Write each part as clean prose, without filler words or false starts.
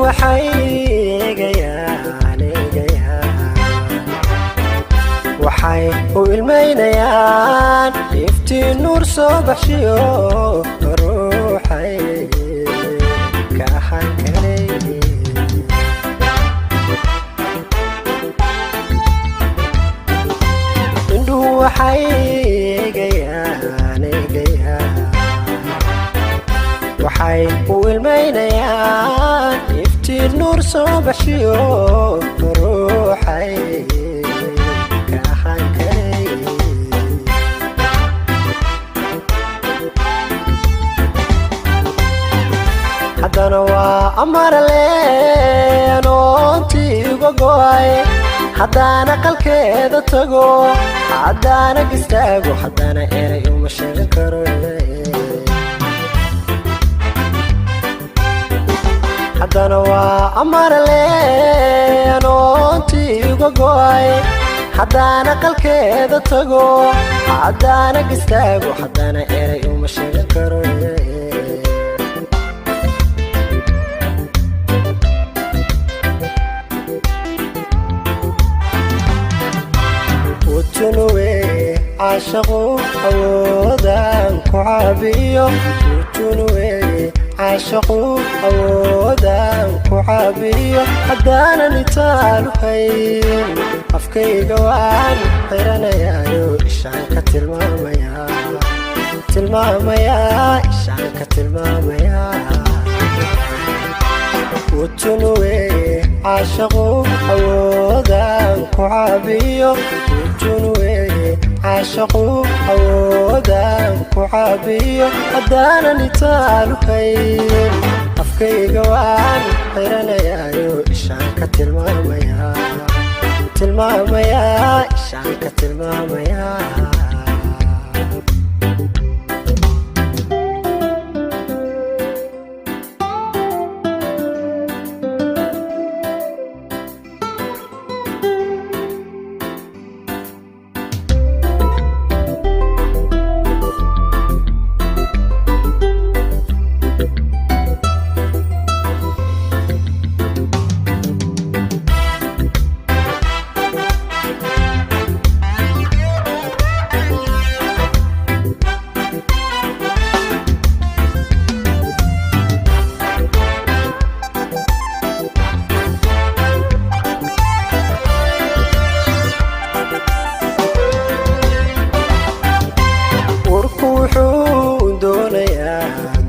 Waxay eegayaan, eegayaan, waxay u ilmaynayaan iftiin nuur soo baxshiyo ruuxay ka ahaan karay. Indhuhu waxay eegayaan, eegayaan, waxay u ilmaynayaan iftiin nuur soo baxshiyo ruuxay ka ahaan karay. Haddana waa amarale anoontii uga go'ay, haddaana qalkeeda tago, haddaana gistaago, haddana eray uma sheegan karo. Haddana waa amarale anoontii uga go'ay, haddaana qalkeeda tago, haddaana gistaago, haddana eray uma sheegan karo. Utunuwe caashaqu awoodan ku caabiyo, utunuwe caashaqu awoodan ku caabiyo, haddaanan itaalu hayn afkayga waan xiranayaayo, ishaan ka tilmaamaya, tilmaamaya, ishaan ka tilmaamaya. Utunuwe caashaqu awoodan ku caabiyo, utunuwe caashaqu awoodan ku caabiyo, haddaanan itaalu hayn afkayga waan xiranayaayo, ishaan ka tilmaamaya, tilmaamaya, ishaan ka tilmaamaya. Urku wuxuu doonayaa,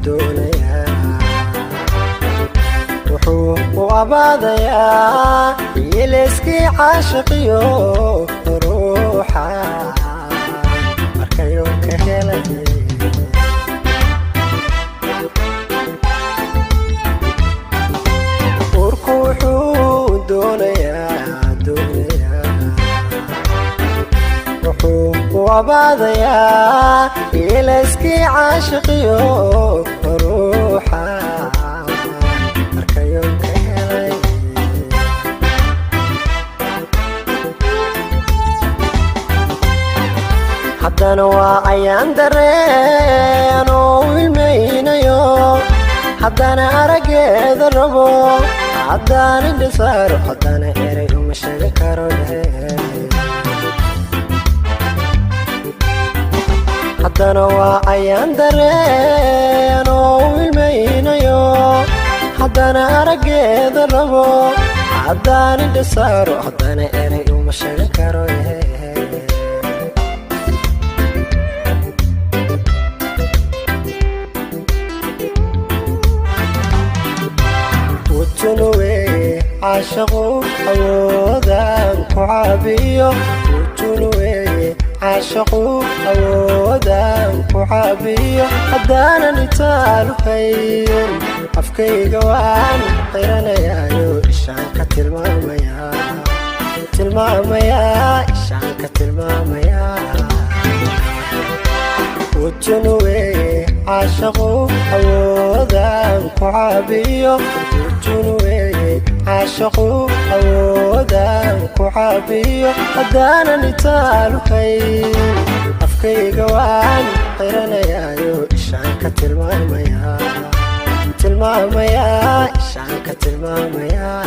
doonayaa, wuxuu u abaadayaa yeeleyskii caashiqiyo ruuxa markayuu ka helay. Urku wuxuu doonayaa, doonayaa, wuxuu u abaadayaa yeeleyskii caashiqiyo ruuxa markayuu ka helay. Haddana waa ayaan dareen oo ilmaynayo, haddana araggeeda rabo, haddaan indhasaaro, haddana eray uma sheegan karo. Haddana waa ayaan dareen oo ilmaynayo, haddana araggeeda rabo, haddaan indhasaaro, haddana eray uma sheegan karo. Utunuwe caashaqu awoodan ku caabiyo, utunuwe caashaqu awoodan ku caabiyo, haddaanan itaalu hayn afkayga waan xiranayaayo, ishaan ka tilmaamaya, tilmaamaya, ishaan ka tilmaamaya. Utunuwe caashaqu awoodan ku caabiyo, utunuwe caashaqu awoodan ku caabiyo, haddaanan itaalu hayn afkayga waan xiranayaayo, ishaan ka tilmaamaya, tilmaamaya, ishaan. Ishaan ka tilmaamayaa.